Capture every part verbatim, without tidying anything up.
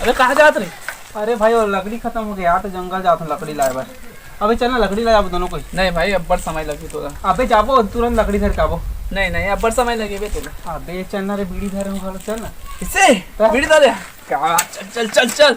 अरे, कहाँ जात रहे? अरे भाई, वो लकड़ी खतम हो गया यार, तो जंगल जात हूँ लकड़ी लाए बर। अबे चल ना, लकड़ी ला जाबो दोनों कोई। नहीं भाई, अब्बड़ समय लगही तोला। अबे जाबो, तुरंत लकड़ी धर के आबो। नहीं, नहीं, अब्बड़ समय लगही बे तोला। अबे चल ना रे, बीड़ी धरे हूँ घलो, चल ना। किसे? हाँ। बीड़ी धरे? क्या? चल, चल, चल, चल।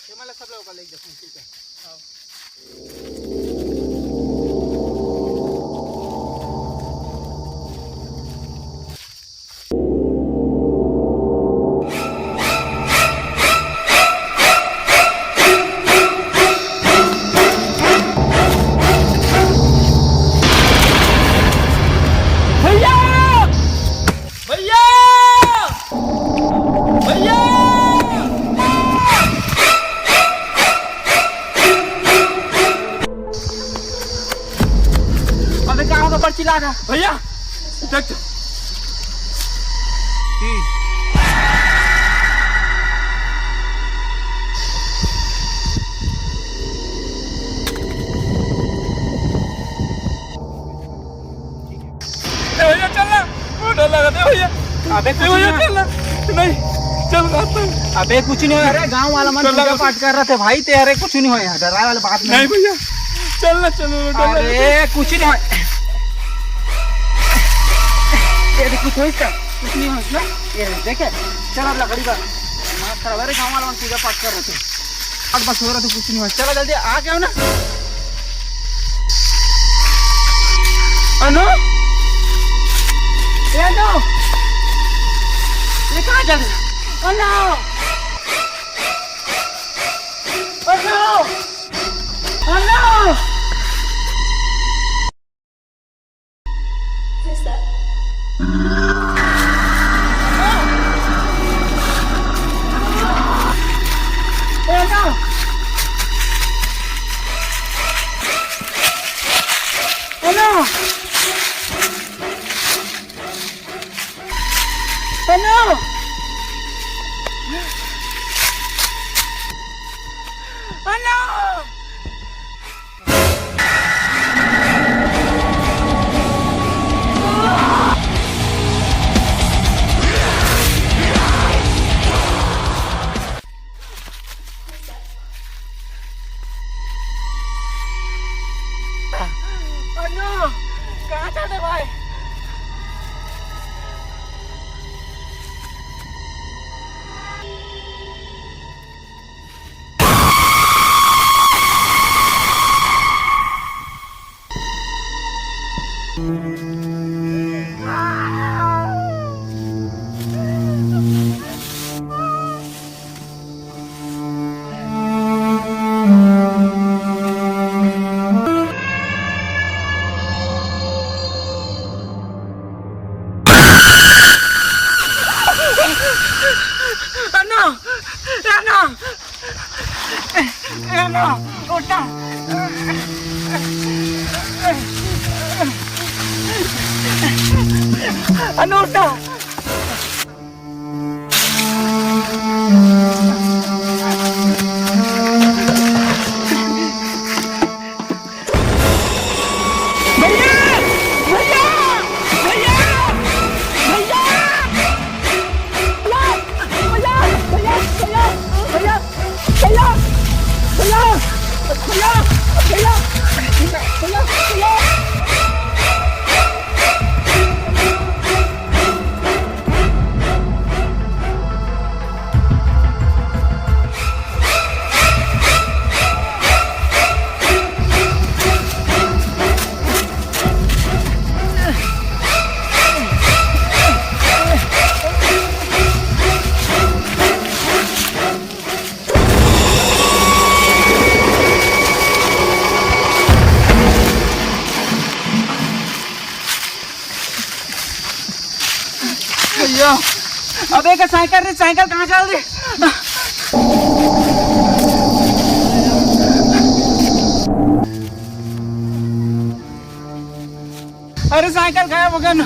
ये मतलब सब लोग का ले जाते हैं, ठीक है। भैया! भैया! भैया! अबे का होगा, पर्ची ला रहा। भैया, देख। ए भैया, चल ना। बहुत डर लगा था भैया। अबे, ए कुछ भैया, नहीं। चल ना। नहीं, चल ना तू। अबे, कुछ नहीं हो। अरे, गांव वाला मन चल ना। पूजा पाठ कर रहे थे भाई, ते अरे, कुछ नहीं हो यार, डराए वाली बात नहीं। नहीं भैया, चल ना, चल ना, डर लगा था। अरे, कुछ नहीं हो। ये देख, कुछ हो इसका? कुछ नहीं हो इसका। ये देख, देखे? चल, अब लकड़ी का। दिमाग खराब है रे, गांव वाला मन पूजा पाठ कर रहे थे। अब बस हो रहा तो कुछ नहीं हुआ। चलो जल्दी आ गया ना। अनु? ए अनु! ये कहाँ जा रहा है? अनु! अनु! अनु! अनु, कहाँ चल रहे भाई? अनु! अनु! अनु! उठा! अनु, उठा! भैया! भैया! भैया! भैया! ए, का साइकिल रे, साइकिल कहाँ चल रे? अरे, साइकिल गायब हो गया ना।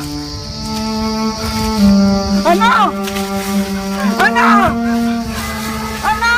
अन्ना! अन्ना! अन्ना!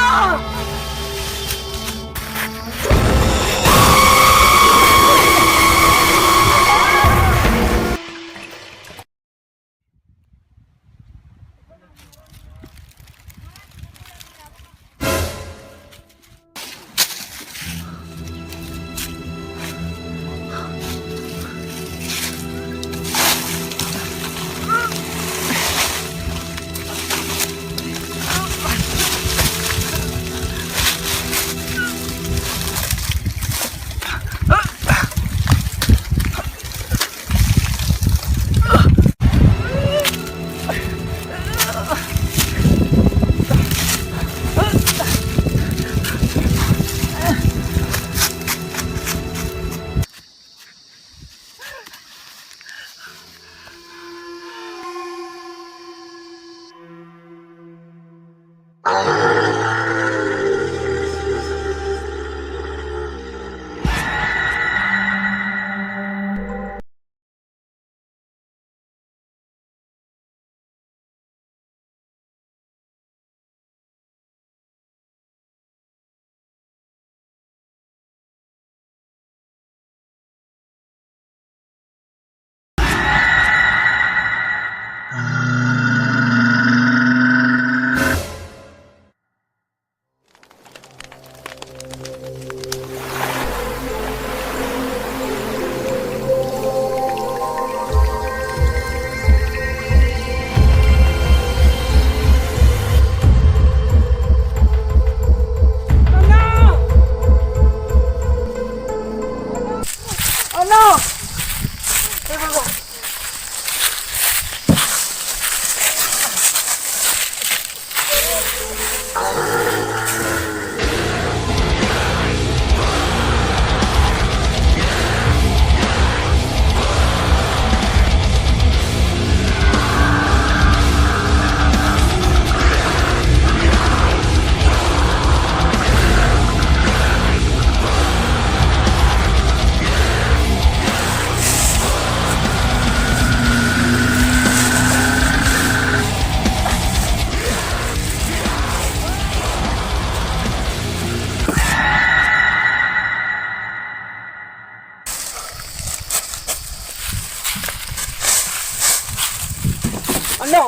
Oh no!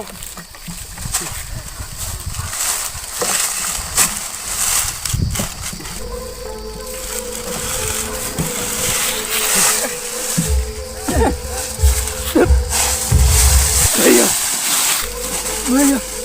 भैया, भैया।